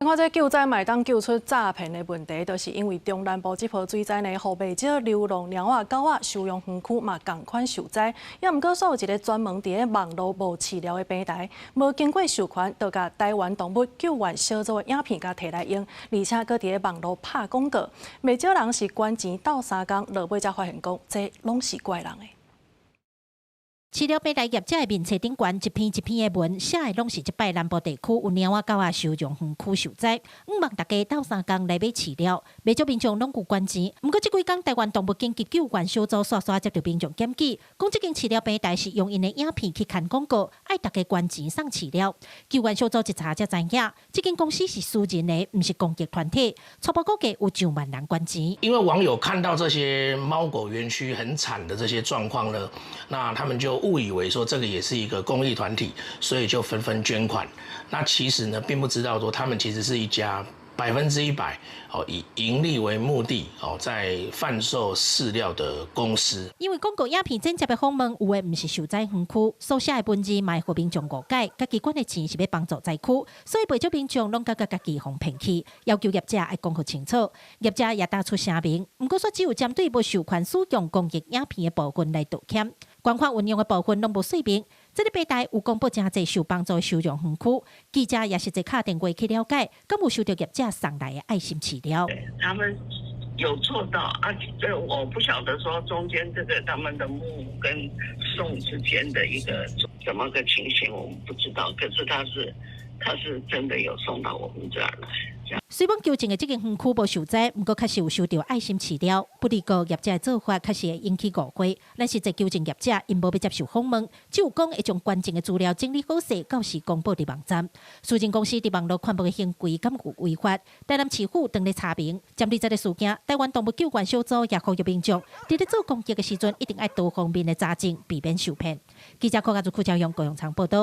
看這救災嘛會當救出詐騙的問題，就是因為中南部這波水災呢，予袂少流浪貓仔、狗仔收容園區嘛仝款受災。也毋過，煞有一个專門佇咧網路募飼料的平台，無經過授權，就共台灣動物救援小組的影片共提來用，而且閣佇咧網路拍廣告，袂少人是捐錢鬥相共，落尾才發現講這攏是怪人的。飼料平台業者的面冊頂懸一篇一篇的文，寫的攏是這擺南部地區有貓仔狗仔收容園區受災，向望大家鬥相共來買飼料，袂少民眾攏有捐錢。毋過這幾工台灣動物緊急救援小組煞煞接著民眾檢舉，講這間飼料平台是用𪜶的影片去牽廣告，愛大家捐錢送飼料。救援小組一查才知影，這間公司是私人的，毋是公益團體。初步估計有上萬人捐錢。因為網友看到這些貓狗園區很慘的這些狀況呢，那他們就誤以為說這個也是一個公益團體，所以就紛紛捐款。那其實呢，並不知道說他們其實是一家100%哦以盈利為目的哦在販售飼料的公司。因為廣告影片剪接的訪問，有的毋是受災園區，所寫的文字嘛會予民眾誤解，家己捐的錢是欲幫助災區，所以袂少民眾攏感覺家己予騙去，要求業者愛講予清楚。業者也打出聲明，毋過說只有針對無授權使用公益影片的部分來道歉。捐款運用的部分攏無說明。這个平台有公布誠濟受幫助的收容園區，記者也實際敲電話去了解，敢有收著業者送來的愛心飼料。他們有做到啊，這我不曉得說中間這個他們的募跟送之間的一個怎麼個情形，我們不知道。可是他是真的有送到我們這兒來。雖罔求證的這間園區無受災，毋過確實有收著愛心飼料。不過業者的做法確實會引起誤會。咱實際求證業者，𪜶無欲接受訪問，只有講會將捐贈的資料整理好勢，到時公布佇網站。私人公司佇網路傳播的行為敢有違法？台南市府正咧查明。針對這个事件，台灣動物救援小組也呼籲民眾，佇咧做公益的時陣，一定愛多方面的查證，避免受騙。記者柯家祖、邱朝陽、高永昌報道。